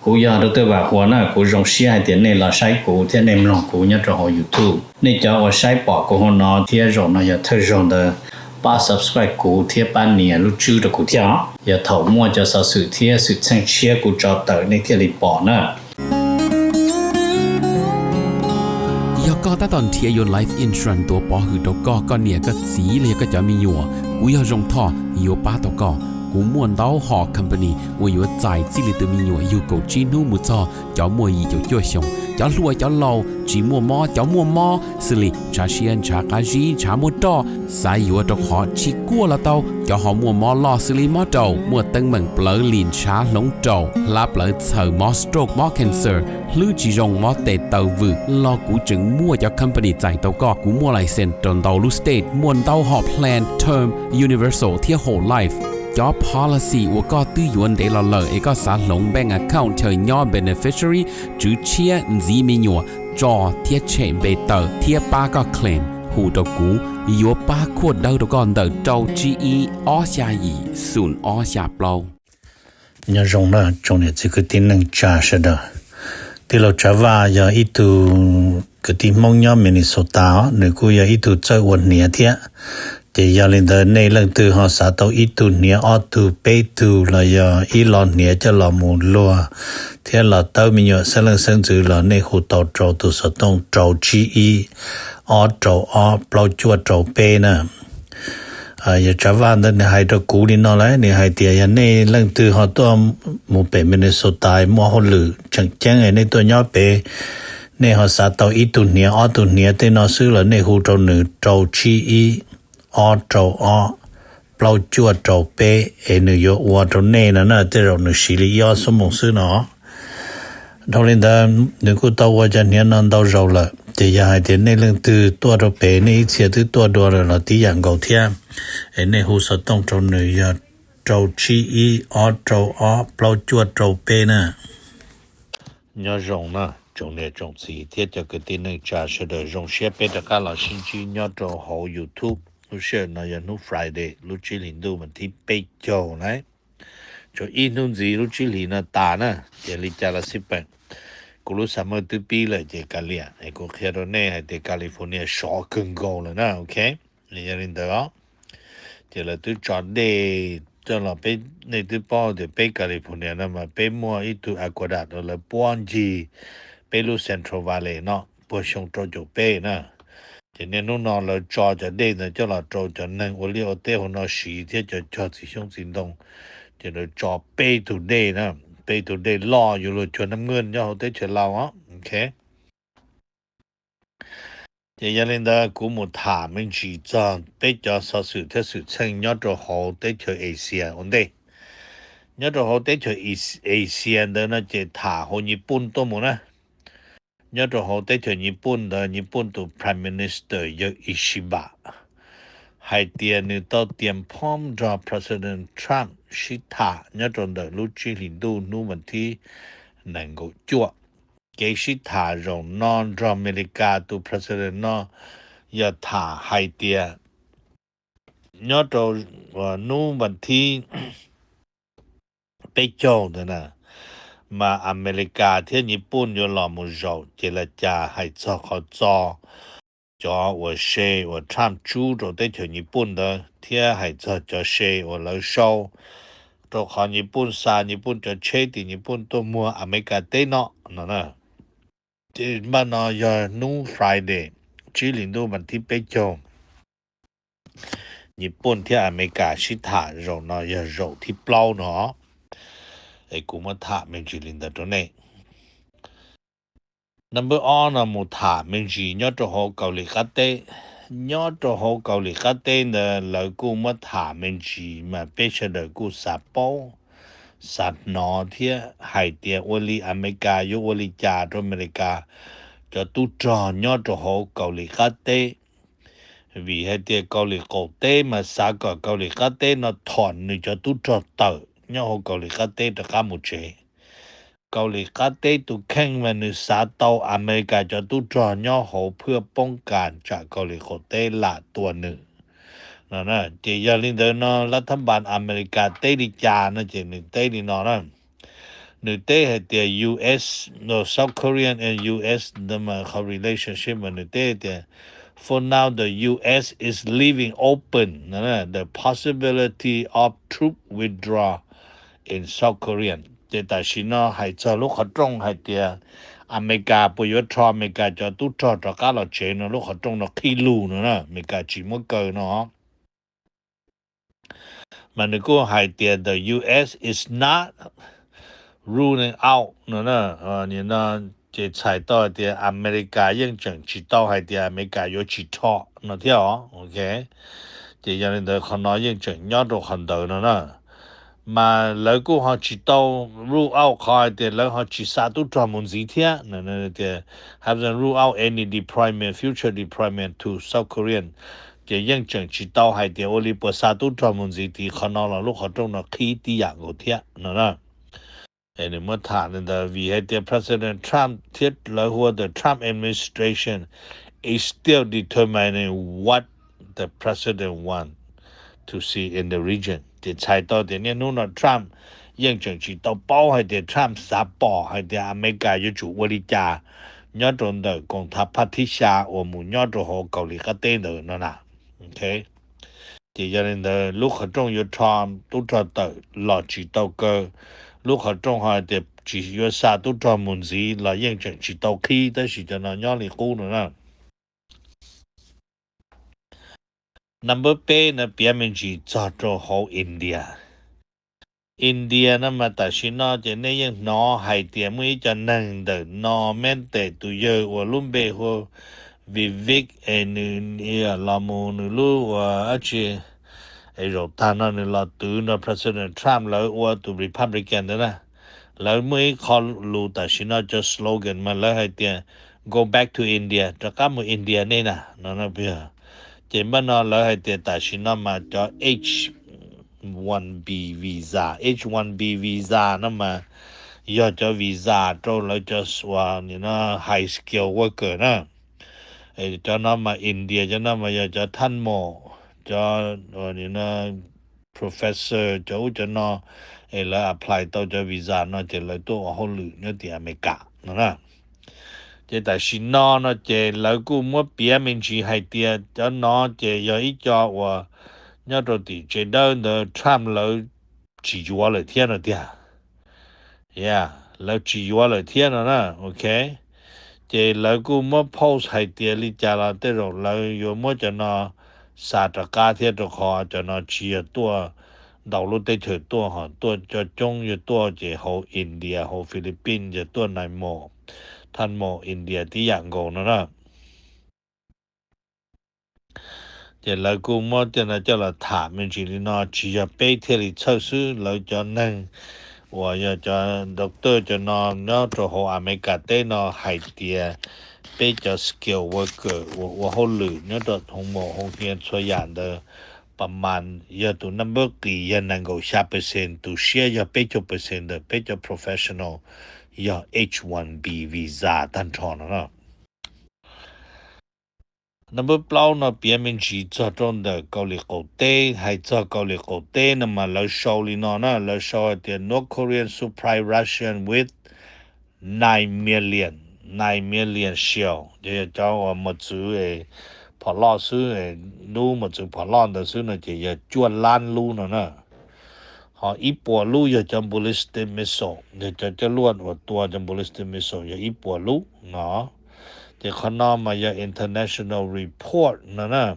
Kuv yog Dr. Vam Huas na, kuv zoo siab hais tias nej los saib kuv thiab nej mloog kuv nyob rau hauv YouTube. Nej cov uas saib pom kuv hauv no thiab zaum no yog thawj zaug ntawd, pab subscribe kuv thiab pab nias lub tswb rau kuv thiab os. Yog thaum muaj cov xov xwm thiab xwm txheej tshiab kuv tso tawm nej thiaj li pom na. Yog koj tab tom nrhiav yuav life insurance tuav pov hwm rau koj, koj niam koj txiv los yog koj cov me nyuam, kuv yog Zoo Thoj yuav pab tau koj. Kuv muaj ntau hom company uas yuav txais txij li tus me nyuam yug kaum tsib hnub mus txog cov muaj yim caum cuaj xyoos, cov hluas cov laus, tsis muaj mob cov muaj mob, xws li ntshav siab ntshav qab zib ntshav muaj roj, xav yuav rau qhov tsis kuaj los tau, cov ho muaj mob loj xws li mob raum, muaj teeb meem plawv lim ntshav hloov raum, hlab plawv txhaws, mob stroke mob cancer, hlwb tsis zoo mob tes taw vwm los kuv tseem muaj cov company txais tau koj. Kuv muaj license rau ntau lub state, muaj ntau hom plan term, universal thiab whole life. Cov policy uas koj twb yuav ntev los lawm es koj xav hloov bank account chaw nyob beneficiary, tswv tshiab, ntxiv me nyuam, tso thiab tshem npe tawm thiab pab koj claim, hu rau kuv, yuav pab khuaj dawb rau koj ntawm rau tsib ib ob xya yim xoom ob xya plaub. Nyob zoo na tsoom niam txiv kwv tij neej tsa sawv daws. Tij laug Tsav Vaj yog ib tug kwv tij Hmoob nyob Minnesota os, nws kuj yog ib tug txawj ua hniav thiab. Ces yog li ntawd nej leej twg ho xav tau ib tug hniav ob tug peb tug los yog ib lo hniav coj los mus luag thiab los tawb me nyuam xeeb leej xeeb ntxwv los nej hu tau rau tus xov tooj rau tsib ib ob rau ob plaub cuaj rau peb na. Yog Tsav Vaj ntawd nws hais rau kuv li no lawm, nws hais tias yog nej leej twg ho tuaj mus pem Minnesota muaj hauj lwm tseem ceeb nej tuaj nyob pem, nej ho xav tau ib tug hniav ob tug hniav tej no xwb los nej hu rau nws rau tsib ib ob rau ob plaub cuaj rau peb es nws yuav ua rau nej no na, tej zaum nws siv li ib ob xuab moos xwb no. Dhau li ntawd nws kuj tau ua cov hniav no ntau zaus lawm, ces yog hais tias nej leej twg tuaj rau pem nej ib txhia twb tuaj dua lawm los tib yam nkaus thiab, es nej hu xov tooj rau nws yog rau tsib ib ob rau ob plaub cuaj rau peb na. Nyob zoo na tsoom niam tsoom txiv thiab cov kwv tij neej tsa sawv daws, zoo siab peb rov qab los sib ntsib nyob rau hauv YouTube. Lub sij hawm no yog hnub Friday lub tsib hlis ntuj vas thib peb caug na. Tshuav ib hnub ntxiv lub tsib hlis no tas na, ces li cas los xij peem, kuv lub summer twb pib lawm ces kav liam, es kuv qhia rau nej hais tias California sov kawg nkaus lawm na, ok. Yog li ntawd os, ces lawv twb tso dej coj los, peb, nej twb paub tias peb California no mas peb muaj ib tug aqueduct uas lawv puab ncig peb lub Central Valley no puag xyoo rau caum peb na. Ces niaj hnub no lawv tso cov dej ntawd coj los rau cov neeg ua liaj ua teb hauv no siv thiab cov cog txiv xyoob txiv ntoo. Ces lawv tso peb tug dej na, peb tug dej loj yuav luag cuag nab nkwj nyob hauv teb chaws Laus os, ok. Ces yog li ntawd kuv mus tham me ntsis txog peb cov xov xwm thiab xwm txheej nyob rau hauv teb chaws Asia ua ntej. Nyob rau hauv teb chaws Asia ntawd no ces tham hauv Nyij Pooj tuaj mus na. Nyob rau hauv teb chaws Nyij Pooj ntawd, Nyij Pooj tus Prime Minister yawg Ishiba hais tias nws tau tias phom nrog President Trump sib tham nyob rau ntawm lub tsib hlis ntuj hnub vas thib nees nkaum cuaj. Kev sib tham zaum no nrog Amelikas tus President no yog tham hais tias nyob rau hnub vas thib peb caug ntawd na, mas Amelikas thiab Nyij Pooj yuav los mus zaum ces las cas hais txog qhov txo cov uas se uas Trump tsub rau teb chaws Nyij Pooj ntawd thiab hais txog cov se uas lawv sau, rau qhov Nyij Pooj xa Nyij Pooj cov tsheb tim Nyij Pooj tuaj muag Amelikas teb no no na. Ces npaj no yog hnub Friday, tsib hlis ntuj vas thib peb caug, Nyij Pooj thiab Amelikas sib tham zaum no yog zaum thib plaub no. Es kuv muab tham me ntsis li ntawd rau nej. Number ob no mus tham me ntsis nyob rau hauv Kaus Lim qab teb. Nyob rau hauv Kaus Lim qab teb ntawd lawv kuj muab tham me ntsis mas peb sawv daws kuj xav paub, xav hnov thiab hais tias ua li Amelikas yuav ua li cas rau Amelikas cov tub rog nyob rau hauv Kaus Lim qab teb. Vim hais tias Kaus Lim qaum teb mas xav kom Kaus Lim qab teb no thom nws cov tub rog tawm nyob hauv Kaus Lim qab teb rov qab mus tsev. Kaus Lim qab teb tus kheej mas nws xav tau Amelikas cov tub rog nyob hauv phwaj poob kas tsam Kaus Lim qaum teb lam tua nws. Ces yog li ntawd no lab thab npas Amelikas teb li cas no ces nws teb li no na. nws teb hais tias U S, no, South Korean and U S ntawd mas qhov relationship mas nws teb tias, for now the U S is leaving open the possibility of troop withdraw in South Korea. Ces tam sim no hais txog lub qhov rooj hais tias Amelikas puas yuav rho Amelikas cov tub rog rov qab los tsev no, lub qhov rooj no qhib lug no na, Amelikas tsis muab kaw no. Mas nws kuj hais tias the U S is not ruling out no na. Ces txhais tau hais tias Amelikas yeej tseem tsis tau hais tias Amelikas yuav tsis rho no thiab os. Ok, ces yog li ntawd qhov no yeej tseem nyob rau qhov ntawd no na. Mas lawv kuj ho tsis tau rule out qhov hais tias lawv ho tsis xa tub rog mus ntxiv thiab tias, haven't ruled out any deployment, future deployment to South Korea. Ces yeej tseem tsis tau hais tias ua li puas xa tub rog mus ntxiv tid, qhov no los lub qhov rooj no qhib tib yam nkaus thiab no na. Nws muab tham li ntawd vim hais tias President Trump thiab lawv hu ua the Trump administration is still determining what the president want to see in the region. Ces txhais tau tias niaj hnub no Trump yeej tseem tsis tau paub hais tias Trump xav pom hais tias Amelikas yuav tsum ua li cas nyob rau ntawm koom thav phab thib xya uas mus nyob rau hauv Kaus Lim qab teb ntawd no na. Ok, ces yog li ntawd lub qhov rooj yuav rho tub rog tawm los tsis tau kaw, lub qhov rooj ho tias tsis yuav xa tub rog mus ntxiv los yeej tseem tsis tau qhib, tab sis cov no nyob li qub no na. Number peb no piav me ntsis txog rau hauv India. India no mas tam sim no ces nej yeej hnov hais tias muaj ib co neeg ntawm no, Mete tus yawg uas lub npe hu Vivek es nws los mus nws lub uas dab tsi es zaum tag no nws los twv nrog President Trump lawv ua tus Republican ntawd na. Lawv muaj ib qho lus tam sim no cov slogan mas lawv hais tias go back to India, rov qab mus India nej na no. Ces npaj no lawv hais tias tam sim no mas cov H one B visa, H one B visa no mas yog cov visa rau lawv cov uas high skill worker na. Cov no mas India cov no mas yog cov thaj maum, cov professor, cov ub cov no, es lawv apply tau cov visa no ces lawv tuaj ua hauj lwm nyob tim Amelikas no na. Ces tam sim no no ces lawv kuj muab piav me ntsis hais tias cov no ces yog ib co uas nyob rau tim tsev dawb ntawd Trump lawv tsis yuav lawm thiab no tiag. Ya, lawv tsis yuav lawm thiab no na. Ok, ces lawv kuj muab post hais tias li cas los tej zaum lawv yuav muab cov no xa rov qab thiab, rau qhov cov no tsis yog tuaj ntau lub teb chaws tuaj, ho tuaj coob coob yog tuaj ces hauv India, hauv Philippines, yog tuaj nai maum, thaj maum India tib yam nkaus no na. Ces lawv kuj muab tej no coj los tham me ntsis li no, tsis yog peb thiaj li txhawj xwb, lawv cov neeg uas yog cov doctor cov no nyob rau hauv Amelikas teb no hais tias peb cov skilled worker uas ua hauj lwm nyob rau hoo maum hoo hia txhua yam ntawd, pa mas yog tus naj npawb qis yog nees nkaum xya percent, tus siab yog peb caug percent ntawm peb cov professional yog H one B visa tag nrho no na. Naj npawb plaub no piav me ntsis txog rau ntawm Kaus Lim qaum teb. Hais txog Kaus Lim qaum teb no mas lawv sau li no na, lawv sau hais tias North Korea supply Russian with nine million, nine million shell, ces yog cov uas mos txwv phom loj xwb, lub mos txwv phom loj ntawd xwb no ces yog cuaj lab lub no na. Ho ib puas lub yog cov ballistic missile, yog cov coj luaj uas tua cov ballistic missile yog ib puas lub no. Ces qhov no mas yog international report no na,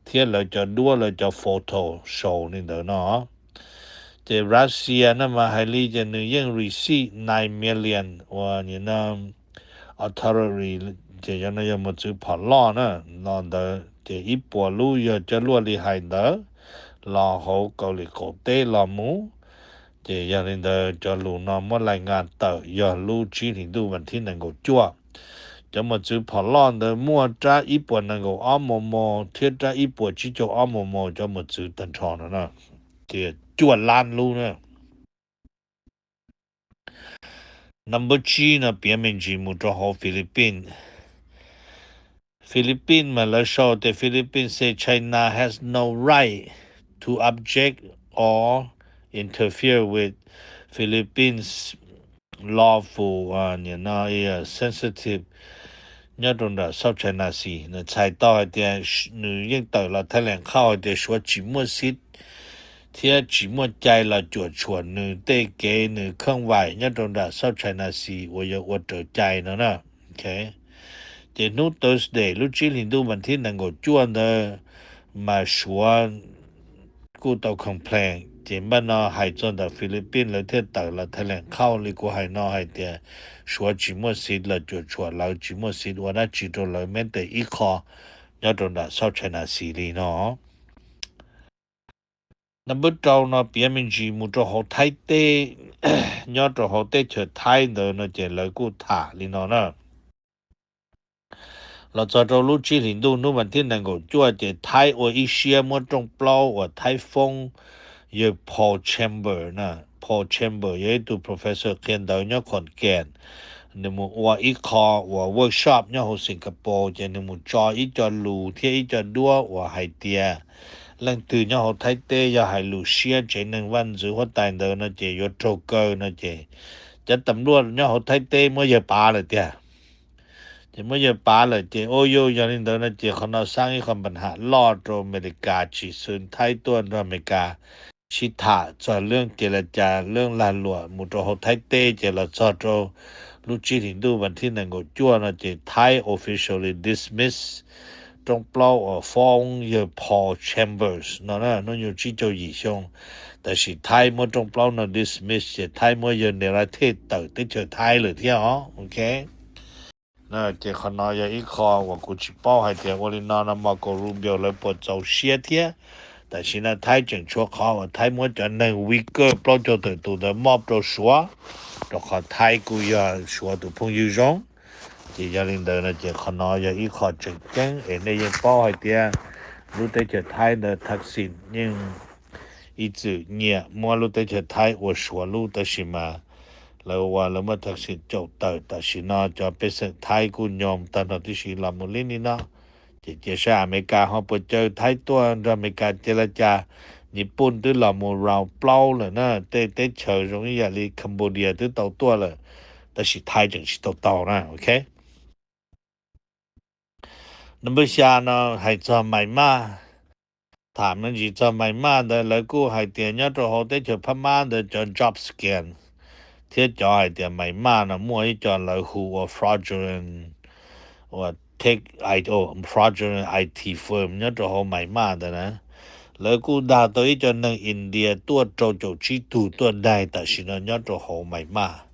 thiab lawv cov duab lawv cov photo sau li ntawd no. Ces Russia no mas hais li ces nws yeej receive nine million uas artillery, ces cov no yog mos txwv phom loj na, los ntawd ces ib puas lub yog coj luaj li hais ntawd los hauv Kaus Lim qaum teb los mus. Ces yog li ntawd cov lus no muab laij nga tawm yog lub tsib hlis ntuj vas thib nees nkaum cuaj. Cov mos txwv phom loj ntawd muaj rab ib puas nees nkaum ob mos mos thiab rab ib puas tsib caug ob mos mos cov mos txwv tag nrho no na. Ces cuaj lab lub na. Naj npawb tsib no piav me ntsis mus rau hauv Philippines. Philippines mas lawv sau tias Philippines say China has no right to object or interfere with Philippines lawful, no sensitive nyob rau nram South China Sea. Nws txhais tau hais tias nws yeej tawm los thaij lees qhauj hais tias Suav tsis muaj xib thiab tsis muaj cai los cuam tshuam nws tej kev nws kheej vaim nyob rau nram South China Sea uas yog ua raws cai no na. Ces hnub Thursday lub tsib hlis ntuj vas thib nees nkaum cuaj ntawd mas Suav kuj tau complain, ces npaj no hais txog ntawm Philippines lawv thiaj tawm los thaij lees qhauj li kuv hais no hais tias Suav tsis muaj xib los cuam tshuam lawv, tsis muaj xib ua dab tsi rau lawv meb tes ib qho nyob rau nram South China Sea li no. Nab npawb rau no piav me ntsis mus rau hauv Thaib teb, nyob rau hauv teb chaws Thaib ntawd no ces lawv kuj tham li no na. Los txog rau lub tsib hlis ntuj hnub vas thib nees nkaum cuaj ces Thaib ua ib siab muab rooj plaub uas Thaib foob yawg Paul Chambers na. Paul Chambers yog ib tug professor qhia ntawv nyob Khoos Kees, nws mus ua ib qho uas workshop nyob hauv Singapore ces nws mus tso ib co lus thiab ib co duab uas hais tias leej twg nyob hauv Thaib teb yog hais lus siab tsev neeg vaj ntxwv huab tais ntawd no ces yuav raug kaw no ces cov tas luaj nyob hauv Thaib teb muab yawg pav lawm tiag. Ces muab yawg pav lawm ces ua yog li ntawd no ces qhov no xab ib qho npa ham loj rau Amelikas tsis xwm Thaib tuaj nrog Amelikas sib tham txog leej ces la cas leej lag luam mus rau hauv Thaib teb ces los txog rau lub tsib hlis ntuj vas thib nees nkaum cuaj no ces Thaib officially dismiss rooj plaub uas foob yawg Paul Chambers no na, hnub nyoog tsib caug yim xyoo. Tab sis Thaib muab rooj plaub no dismiss ces Thaib muab yawg Neeraj Thej tawm teb chaws Thaib lawm thiab os. Ok, ces qhov no yog ib qho uas kuv tsis paub hais tias ua li no no Marco Rubio lawv puas txaus siab thiab. Tam sim no Thaib tseem tshuav qhov uas Thaib muab cov neeg Uyghur plaub caug tawm tus ntawd mob rau Suav, rau qhov Thaib kuj yog Suav tus phooj ywg zoo. Ces yog li ntawd no ces qhov no yog ib qho tseem ceeb es nej yeej paub hais tias lub teb chaws Thaib ntawd Thaksin yeej ib txwm nyiam muab lub teb chaws Thaib ua Suav lub, tab sis mas lawv ua lawv muab Thaksin caum tawm. Tam sim no cov pej xeem Thaib kuj nyob tag nrho tib si los mus li li no. Ces cia saib Amelikas ho puas caw Thaib tuaj nrog Amelikas ces la cas. Nyij Pooj twb los mus round plaub lawm na, tej teb chaws zoo ib yam li Cambodia twb tau tuaj lawm, tab sis Thaib tseem tsis tau tau na. Ok, nab npawb xya no hais txog Myanmar. Tham me ntsis txog Myanmar ntawd lawv kuj hais tias nyob rau hauv teb chaws Phab Mab ntawd cov job scam thiab cov hais tias Myanmar no muaj ib co lawv hu ua fraudulent, ua take I, fraudulent I T firm nyob rau hauv Myanmar ntawd na. Lawv kuj dag tau ib co neeg India tuaj rau caum tsib tug tuaj daig tam sim no nyob rau hauv Myanmar.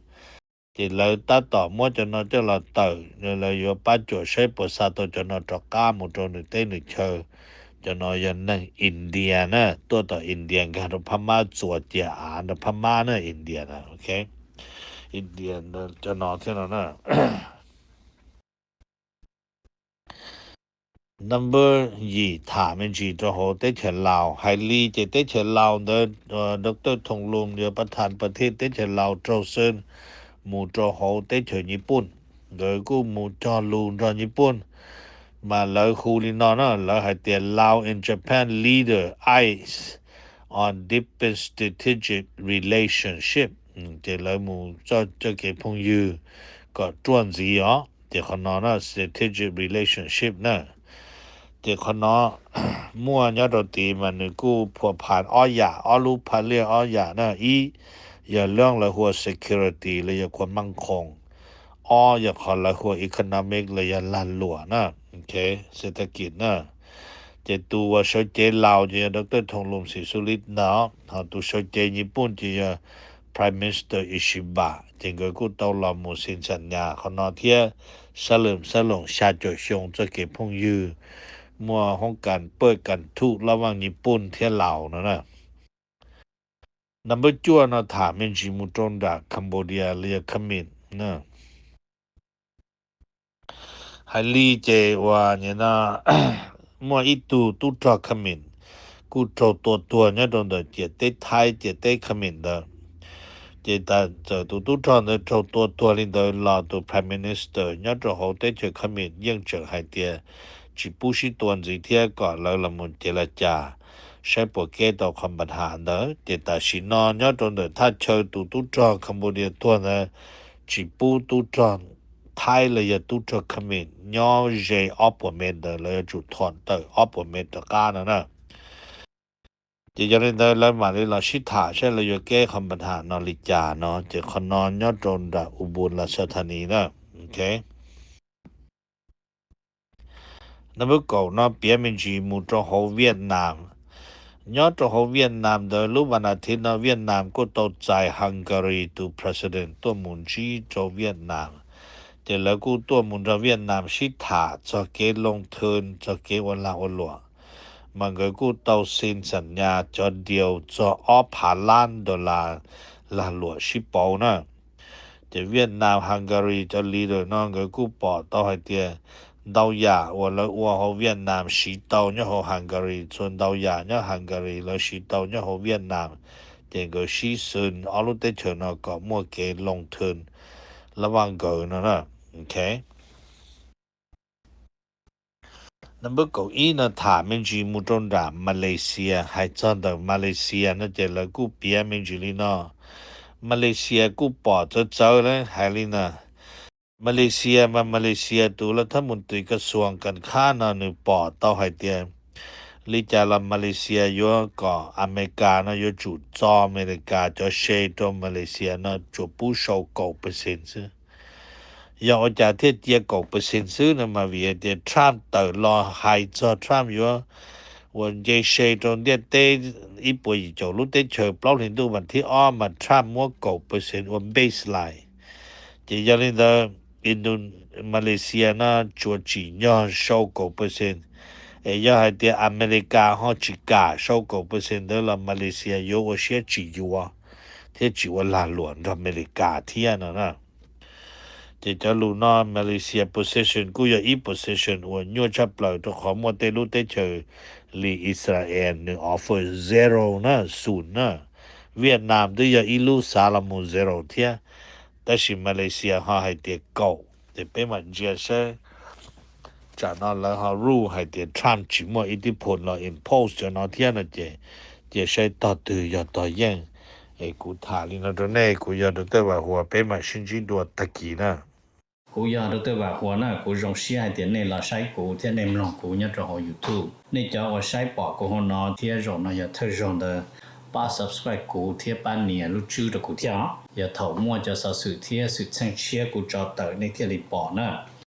Ces lawv tab tom muab cov no coj los tawm, lawv yuav pab cuam saib puas xa tau cov no rov qab mus rau nws teb nws chaw. Cov no yog neeg India na, tuaj tom India nkag rau Phab Mab txuas cia av rau Phab Mab na, India na. Ok, India cov no thiab no na. Nab npawb yim tham me ntsis rau hauv teb chaws Laus. Hais li ces teb chaws Laus ntawd Doctor Thong Lum yog pab thas pas thij teb chaws Laus raug xwb mus rau hauv teb chaws Nyij Pooj. Nkawd kuj mus cog lus nrog Nyij Pooj, mas lawv hu li no na, lawv hais tias Laos and Japan leader eyes on deepen strategic relationship. Ces lawv mus txoj kev phooj ywg kom ruaj ntxiv os. Ces qhov no na strategic relationship na, ces qhov no muaj nyob rau tid mas nws kuj phua phas ob yam, ob lub phaj liaj ob yam na. Ib yog leej lawv hu ua security los yog khuam maj khoom. Ob yog qhov lawv hu ua economic los yog lag luam na, xev thas kis na. Ces tus uas sawv cev Laus ces yog Doctor Thong Lum Xi Xu Li ntag, ho tus sawv cev Nyij Pooj ces yog Prime Minister Ishiba. Ces nkawd kuj tau los mus xi xas nyas qhov no thiab, sab lwm sab loom xya caum xyoo txoj kev phooj ywg, muaj hoob kas pawj kas thuj laj vaj Nyij Pooj thiab Laus no na. Nab npawb cuaj no tham me ntsis mus rau nram Cambodia los yog Khmer na. Hais li ces uas muaj ib tug tub rog Khmer kuj raug tua tuag nyob rau ntawm ciam teb Thaib ciam teb Khmer ntawd. Ces txawm tus tub rog ntawd raug tua tuag li ntawd los tus Prime Minister nyob rau hauv teb chaws Khmer yeej tseem hais tias tsis pub sib tua ntxiv thiab kom lawv los mus cev la cas. saib puas keb tau qhov npa has ntawd. Ces tam sim no nyob rau ntawm thaj chaw tus tub rog Cambodia tuag ntawd tsis pub tub rog Thaib los yog tub rog Khmer nyob ze ob puas mev ntawd, lawv yuav tsum thom tawm ob puas mev rov qab no na. Ces yog li ntawd lawv mam li los sib tham saib lawv yuav keb qhov npa has no li cas no. Ces qhov no nyob rau nram Ubon Ratchathani na. Nab npawb kaum no piav me ntsis mus rau hauv Vietnam. Nyob rau hauv Vietnam ntawd lub vas nas thiv no Vietnam kuj tau txais Hungary tus president tuaj mus ntsib rau Vietnam. Ces lawv kuj tuaj mus nrog Vietnam sib tham txog kev loo thw, txog kev ua lag ua luam, mas nkawd kuj tau xin xam nyas cov deal txog ob phav lab dollar lag luam sib pauv na. Ces Vietnam Hungary cov leader no nkawd kuj pom tau hais tias ntau yam uas lawv ua hauv Vietnam siv tau nyob hauv Hungary, txhua ntau yam nyob Hungary lawv siv tau nyob hauv Vietnam. Ces nkawd sib xwm ob lub teb chaws no kom muaj kev loo thw lab vaj nkawd no na. Nab npawb kaum ib no tham me ntsis mus rau nram Malaysia. Hais txog ntawm Malaysia no ces lawv kuj piav me ntsis li no. Malaysia kuj pom txawv txawv lawm hais li no. Malaysia mas Malaysia tus laj thab mus tis kas xuas kas khab no nws pom tau hais tias li cas los Malaysia yuav kom Amelikas no yuav tsum txo Amelikas cov se rau Malaysia no tsuas pub sau kaum percent xwb. Yog ua cas thiaj cia kaum percent xwb no mas vim hais tias Trump tawm los hais txog Trump yuav uas nce se rau ntiaj teb ib puas yim caum lub teb chaws plaub hlis ntuj vas thib ob mas Trump muab kaum percent ua baseline. Ces yog li ntawd, Indu Malaysia no tsuas tsim nyog sau kaum percent. Es yog hais tias Amelikas ho tsis kam sau kaum percent ntawd los Malaysia yuav ua siab tsis yuav thiab tsis ua lag luam nrog Amelikas thiab no na. Ces cov lus no Malaysia position kuj yog ib position uas nyuaj tshaj plaws rau qhov muaj tej lub teb chaws li Israel nws offer zero na, xum na. Vietnam twb yog ib lub xav los mus zero thiab, tab sis Malaysia ho hais tias kaum. Ces peb mam ntsia saib tsam no lawv ho rule hais tias Trump tsis muaj ib tib phum los impose cov no thiab no ces cia saib tog twg yog tog yeej. Es kuv tham li no rau nej, kuv yog Dr. Vam Huas, peb mam sib ntsib dua tag kis na. Kuv yog Dr. Vam Huas na, kuv zoo siab hais tias nej los saib kuv thiab nej mloog kuv nyob rau hauv YouTube. Nej cov uas saib pom kuv hauv no thiab zaum no yog thawj zaug ntawd, pab subscribe kuv thiab pab nias lub tswb rau kuv thiab os. Yog thaum muaj cov xov xwm thiab xwm txheej tshiab kuv tso tawm nej thiaj li pom na.